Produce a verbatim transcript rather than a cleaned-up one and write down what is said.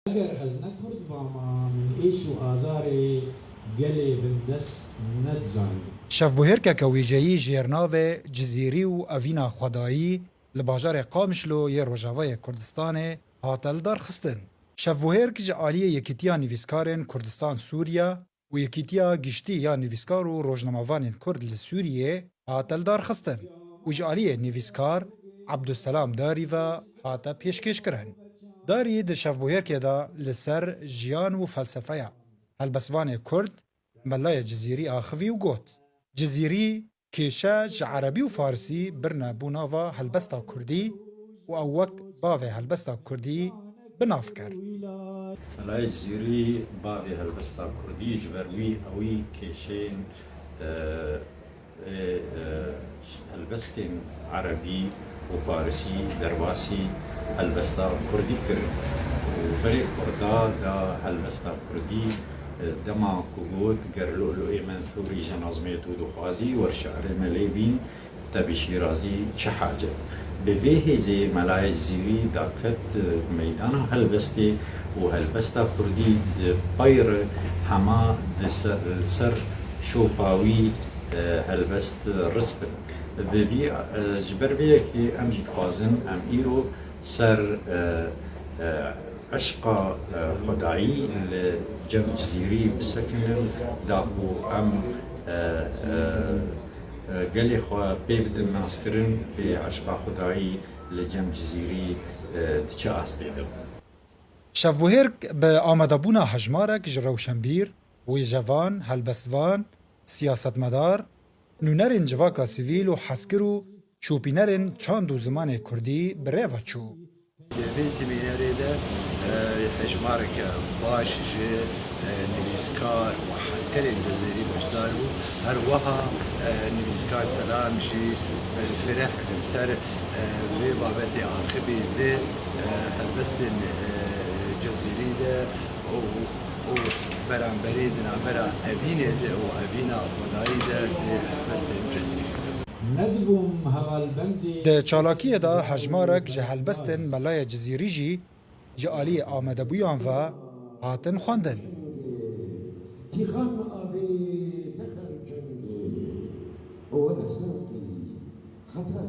Eger ez ne Kurd bama, min êş û azarê gelê bindest nedizanî. Şevbûhêrkeke wêjeyî jêr navê Cizîrî û Evîna Xwedayî li bajarê Qamişlo yê Rojavayê Kurdistanê hate lidarxistin. Şevbûhêrk ji aliyê Yekîtiya Nivîskarên Kurdistan Sûriya û Yekîtiya Giştî ya Nivîskar û Rojnamevanên Kurd li Sûriyê hate lidarxistin û ji aliyê nivîskar Ebdulselam Darî ve hate pêşkêşkirin. Darî di şevbûhêrkê de li ser jiyan û felsefeya helbestvanê Kurd Melayê Cizîrî axivî û got, Cizîrî kêşe ji erebî û farisî birine bû nava helbesta kurdî û ew wek bavê helbesta kurdî bi nav kir. Melayê Cizîrî bavê helbesta kurdî ji ber wî ewî kêşeyên, e, ê, e, helbestên erebî û farisî derbasî helbesta kurdî kirin. Û berê kurda da helbesta kurdî, e, dema ku got, Ger Lu'lu'ê Menthûrî ji nazmê tu dixwazî, wer şi'rê me lê bîn, te bi Şîrazî çi hacet? Bi vê hêzê Melayê Cizîrî daket, e, meydana helbestê û helbesta kurdî di pey re hema di ser, li ser şopa wî, e, helbest ristin. Bi vî, e, ji ber vê yekê em jî dixwazin em îro ser, e, e, eşqa, e, Xwedayî li cem Cizîrî bisekinin, da ku em, e, e, e, gelê xwe pê bidin naskirin, pê eşqa Xwedayî li cem Cizîrî, e, di çi astê de. Şevbûhêrk bi amadebûna hejmarek ji rewşenbîr, wêjevan, helbestvan, siyasetmedar, nûnerên civaka sivîl û hezkir û şopînerên çand û zimanê kurdî bi rê ve çû. Di vê semînerê de, e, hejmareke baş ji, e, nivîskar û hezkerên Cizîrî beşdar bû. Her wiha, e, nivîskar Selam jî, e, fireh li ser, e, vê babetê axivî di, e, helbestên, e, Cizîrî de û, û beramberî di navbera Evînê de û Evîna Xwedayî de di helbestên Cizîrî de. Nedibûm hevalbendê. Di çalakiyê de hejmarek ji helbestên Melayê Cizîrî jî ji aliyê amadebûyan ve hatin xwendin. Tîxan avê nexer cengê, were sewqî heta